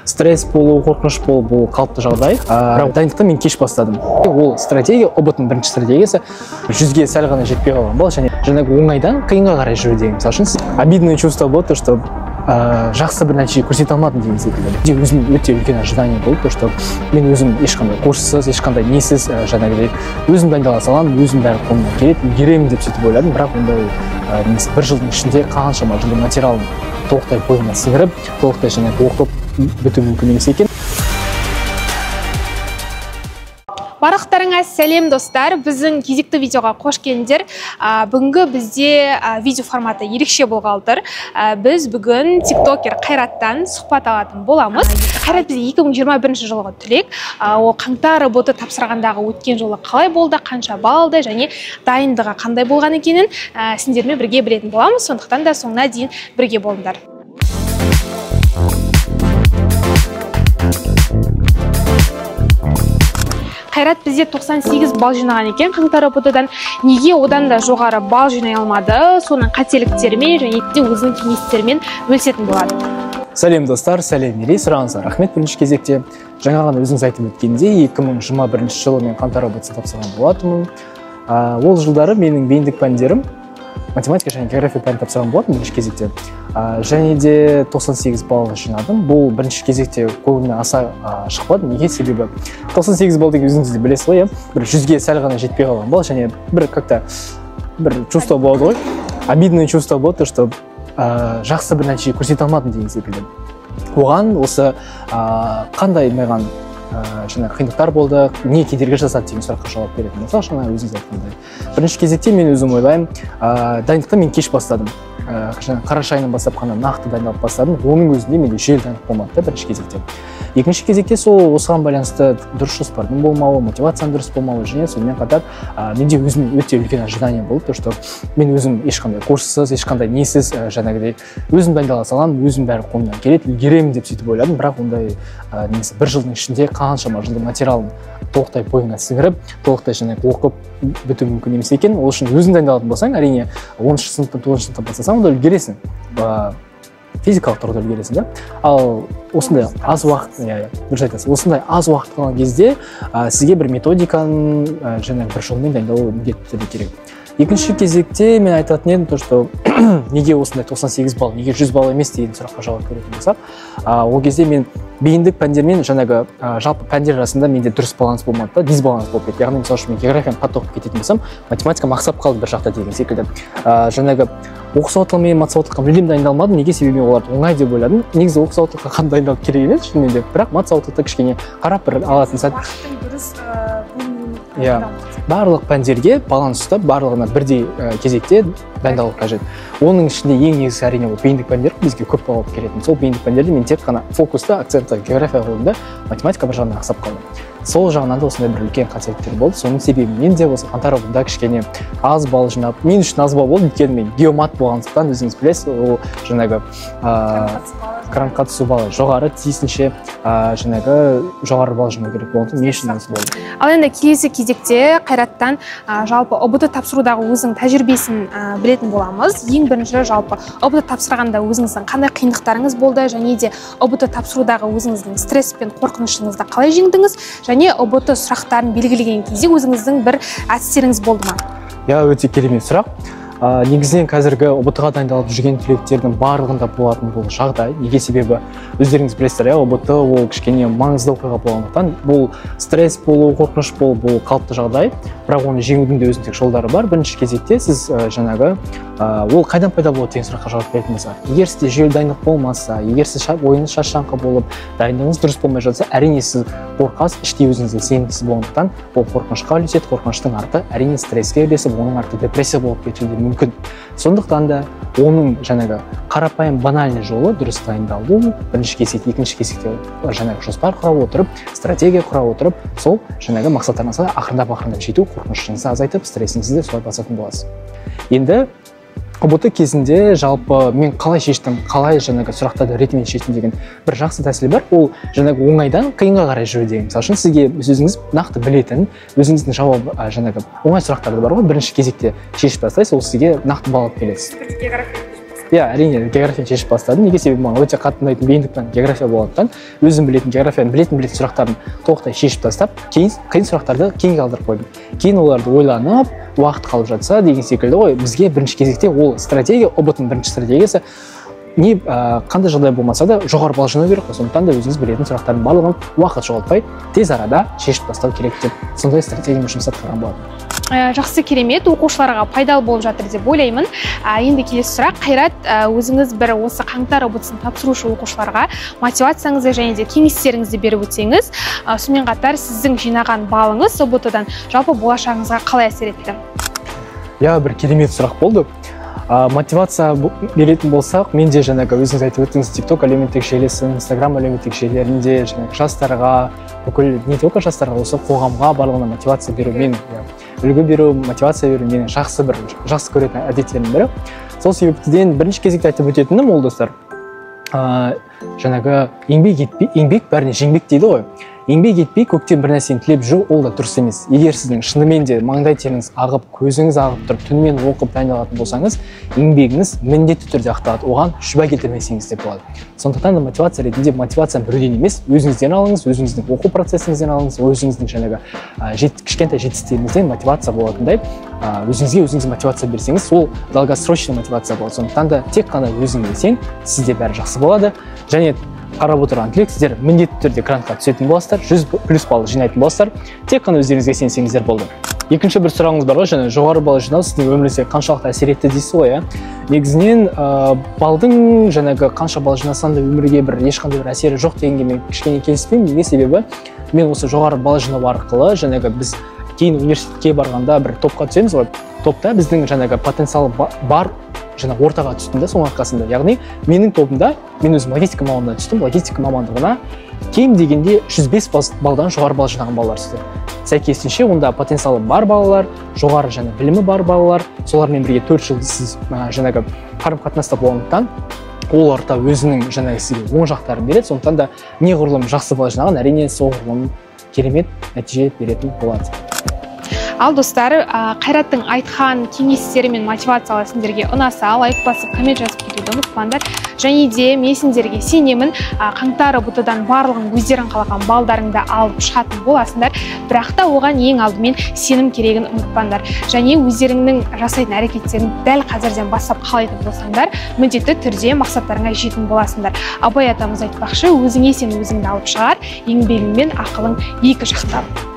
Стресс болу, қорқыныш болу бұл қалыпты жағдай. Бірақ дайындықты мен кеш бастадым. Ол стратегия, ҰБТ-ның бірінші стратегиясы 100-ге сәл ғана жетпей қалған балл және жаңағы оңайдан қиынға қарай жүру деген. Мысалы үшін, обидное чувство было то, что жақсы бір нәтиже көрсете алмадым деген секілді. Өзім өте үлкен ожидание болды, то, что мен өзім ешқандай курссыз, ешқандай несіз, жаңағыдай өзім дайындала саламын, өзім бәрі қолымнан келеді, үлгеремін деп сөйтіп ойладым. Бірақ ондай бір жылдың ішінде қаншама жылдың материалын толықтай бойыма сіңіріп, толықтай жаңағы оқып біту мүмкін емес екен. Барлықтарыңа сәлем, достар! Біздің кезекті видеоға қош келдіңдер. Бүгінгі бізде видео форматы ерекше болғалы тұр. Біз бүгін тиктокер Қайраттан сұхбат алатын боламыз. Қайрат бізде 2021 жылғы түлек. Ол қаңтар ҰБТ тапсырғандағы өткен жолы қалай болды, қанша балл алды және дайындығы қандай болған екенін сендермен бірге білетін боламыз. Сондықтан да соңына дейін бірге болыңдар. Қайрат бізде 98 балл жинаған екен қаңтар ҰБТ-дан. Неге одан да жоғары балл жинай алмады, соның қателіктерімен және де өзінің кеңестерімен бөлісетін болады. Сәлем, достар, сәлем, Мерей, сұрағыңызға рахмет бірінші кезекте. Жаңа ғана өзіңіз айтып өткендей, 2021 жылы мен қаңтар ҰБТ-сын тапсырған болатынмын. Ол жылдары менің бейіндік пәндерім математика және география пәнін тапсырған болатын бірінші кезекте. Және де 98 балл жинадым. Бұл бірінші кезекте көңілімнен аса шықпады. Неге? Себебі 98 балл деген өзіңіз де білесіз ғой, иә? Бір 100-ге сәл ғана жетпей қалған балл және бір как-то бір чувство болады ғой. Обидное чувство было то, что жақсы бір нәтиже көрсете алмадым деген секілді. Оған осы қандай маған жаңағы қиындықтар болды, не кедергі жасады деген сұраққа жауап беретін болсақ, жаңа өзіңіз айтқандай. Бірінші кезекте мен өзім ойлаймын, дайындықты мен кеш бастадым. Жаңа қараша айынан бастап қана нақты дайындалып бастадым. Оның өзінде менде жүйелі дайындық болмады да бірінші кезекте. Екінші кезекте сол осыған байланысты дұрыс жоспардың болмауы, мотивацияның дұрыс болмауы және сонымен қатар менде өзім өте үлкен ожидание болды, то, что мен өзім ешқандай курссыз, ешқандай несіз, жаңағыдай өзім дайындала саламын, өзім бәрі қолымнан келеді, үлгеремін деп сөйтіп ойладым. Бірақ ондай немесе бір жылдың ішінде қаншама жылдың материалын толықтай бойыңа сіңіріп, толықтай жаңағы оқып біту мүмкін емес екен. Ол үшін өзің дайындалатын болсаң, әрине, 10 сыныптан 9 сыныптан бастасаң, онда үлгересің. Физикалық тұрғыда үлгересің, да? Ал осындай аз уақыт, иә, дұрыс айтасыз, осындай аз уақыт қалған кезде сізге бір методиканың және бір жолмен дайындалу міндетті түрде керек. Екінші кезекте мен айтатын едім, то, что неге осындай 98 балл, неге 100 балл емес деген сұраққа жауап беретін болсақ, ол кезде мен бейіндік пәндермен жаңағы жалпы пәндер арасында менде дұрыс баланс болмады да, дисбаланс болып кетті. Яғни, мысалы үшін, мен географияны қатты оқып кететін болсам, математика мақсап қалды бір жақта деген секілді. Жаңағы оқу сауаттылығы мен мат сауаттылыққа мүлдем дайындалмадым. Неге? Себебі мен оларды оңай деп ойладым. Негізі оқу сауаттылыққа қатты дайындалып керек емес шынымен де, бірақ мат сауаттылықты кішкене қарап бір алатын сәт. Уақыттың дұрыс. Иә, барлық пәндерге баланс ұстап, барлығына бірдей кезекте дайындалу қажет. Оның ішінде ең негізгі, әрине, ол бейіндік пәндер бізге көп балл алып келетін. Сол бейіндік пәндерде мен тек қана фокусты, акцентті географияға қойдым да, математика бір жағынан ақсап қалды. Сол жағынан да осындай бір үлкен қателіктер болды. Соның себебімен де осы қаңтар ҰБТ-да кішкене аз балл жинап, мен үшін аз балл болды, өйткені мен геомат болғандықтан, өзіңіз білесіз, ол жаңағы грантқа түсу баллы жоғары, тиісінше жаңағы жоғары балл жинау керек болды, мен үшін аз болды. Ал енді келесі кезекте Қайраттан жалпы ҰБТ тапсырудағы өзінің тәжірибесін білетін боламыз. Ең бірінші жалпы ҰБТ тапсырғанда өзіңіздің қандай қиындықтарыңыз болды және де ҰБТ тапсырудағы өзіңіздің стресс пен қорқынышыңызды қалай жеңдіңіз және ҰБТ сұрақтарын белгілеген кезде өзіңіздің бір әдістеріңіз болды ма? Иә, өте керемет сұрақ. Негізінен қазіргі ҰБТ-ға дайындалып жүрген түлектердің барлығында болатын бұл жағдай. Неге? Себебі өздеріңіз білесіздер, иә, ҰБТ ол кішкене маңызды оқиға болғандықтан, бұл стресс болу, қорқыныш болу бұл қалыпты жағдай. Бірақ оны жеңудің де өзіндік жолдары бар. Бірінші кезекте сіз жаңағы ол қайдан пайда болады деген сұраққа жауап беретін болсақ, егер сізде жүйелі дайындық болмаса, егер сіз ойыңыз шашыраңқы болып, дайындығыңыз дұрыс болмай жатса, әрине сіз қорқасыз, іштей өзіңізге сенімсіз болғандықтан ол қорқынышқа үйлеседі, қорқыныштың арты әрине стресске үйлесіп, оның арты депрессия болып кетуі де мүмкін. Сондықтан да оның жаңағы қарапайым банальный жолы дұрыс дайындалу, бірінші кезекте, екінші кезекте жаңағы жоспар құра отырып, стратегия құра отырып, сол жаңағы мақсаттарыңызға ақырындап ақырындап жету, қорқынышыңызды азайтып, стрессіңізді де солай басатын боласыз. Енді ҰБТ кезінде жалпы мен қалай шештім, қалай жаңағы сұрақтарды ретімен шештім деген бір жақсы тәсіл бар. Ол жаңағы оңайдан қиынға қарай жүру деген. Мысалы үшін, сізге өзіңіз нақты білетін, өзіңіздің жауап жаңағы оңай сұрақтарды бар ғой, бірінші кезекте шешіп тастайсыз, ол сізге нақты балл алып келеді. Иә, әрине, географияны шешіп бастадым. Неге? Себебі маған өте қатты ұнайтын бейіндік пән география болғандықтан, өзім білетін географияны білетін сұрақтарын толықтай шешіп тастап, кейін қиын сұрақтарды кейінге қалдырып қойдым. Кейін оларды ойланып, уақыт қалып жатса деген секілді ғой. Бізге бірінші кезекте ол стратегия, ҰБТ-ның бірінші стратегиясы не, қандай жағдай болмаса да жоғары балл жинау керек қой. Сондықтан да өзіңіз білетін сұрақтардың барлығын уақыт жоғалтпай тез арада шешіп тастау керек деп сондай стратегиямен жұмыс атқарған болатынмын. Жақсы, керемет, оқушыларға пайдалы болып жатыр деп ойлаймын. Енді келесі сұрақ, Қайрат, өзіңіз бір осы қаңтар ҰБТ-сын тапсырушы оқушыларға мотивацияңызды және де кеңестеріңізді беріп өтсеңіз, сонымен қатар сіздің жинаған балыңыз ҰБТ-дан жалпы болашағыңызға қалай әсер етті? Иә, бір керемет сұрақ болды. Мотивация беретін болсақ, мен де жаңағы өзіңіз айтып өттіңіз, TikTok әлеуметтік желісі, Instagram әлеуметтік желілерінде жаңағы жастарға, бүкіл не только жастарға, осы қоғамға барлығына мотивация беру, мен үлгі беру, мотивация беру менің жақсы бір жақсы көретін әдеттерімнің бірі. Сол себептен бірінші кезекте айтып өтетінім ол, достар, жаңағы еңбек етпей, еңбек бәріне жеңбек дейді ғой. Еңбек етпей көктен бір нәрсені тілеп жүру ол да дұрыс емес. Егер сіздің шынымен де маңдай теріңіз ағып, көзіңіз ағып тұрып, түнімен оқып дайындалатын болсаңыз, еңбегіңіз міндетті түрде ақталады. Оған шүбә келтірмесеңіз де болады. Сондықтан да мотивация ретінде мотивацияны біреуден емес, өзіңізден алыңыз, өзіңіздің оқу процесіңізден алыңыз, өзіңіздің жаңағы кішкентай жетістіктеріңізден мотивация болатындай, өзіңізге өзіңіз мотивация берсеңіз, ол долгосрочный мотивация болады. Сондықтан да тек қана өзіңе сен, сізде бәрі жақсы болады. Және қарап отырған тілек, сіздер міндетті түрде грантқа түсетін боласыздар, 100 плюс балл жинайтын боласыздар, тек қана өздеріңізге сенсеңіздер болды. Екінші бір сұрағыңыз бар ғой, және жоғары балл жинау сіздің өміріңізге қаншалықты әсер етті дейсіз ғой, иә? Негізінен, балдың жаңағы қанша балл жинасаң да өмірге бір ешқандай бір әсері жоқ дегенге мен кішкене келіспеймін. Неге? Себебі мен осы жоғары балл жинау арқылы жаңағы біз кейін университетке барғанда бір топқа түсеміз ғой, топта біздің жаңағы потенциал бар жаңа ортаға түстім да соның арқасында. Яғни менің тобымда, мен өзім логистика мамандығына түстім, логистика мамандығына кем дегенде 105 балдан жоғары балл жинаған балалар түсті. Сәйкесінше онда потенциалы бар балалар, жоғары жаңа білімі бар балалар, солармен бірге 4 жыл сіз жаңағы қарым-қатынаста болғандықтан ол орта өзінің жаңағы сізге оң жақтарын береді. Сондықтан да неғұрлым жақсы балл жинаған, әрине соғұрлым керемет нәтиже беретін болады. Ал достар, Қайраттың айтқан кеңестері мен мотивациялары сендерге ұнаса, лайк басып, коммент жазып кетуді ұмытпаңдар. Және де мен сендерге сенемін, қаңтар ҰБТ-дан барлығын өздерің қалаған балдарыңды алып шығатын боласыңдар. Бірақ та оған ең алдымен сенім керегін ұмытпаңдар. Және өздеріңнің жасайтын әрекеттерін дәл қазірден бастап қалайтын болсаңдар, міндетті түрде мақсаттарыңа жететін боласыңдар. Абай атамыз айтпақшы, өзіңе сен өзіңді алып шығар, еңбегің мен ақылың екі жақтап.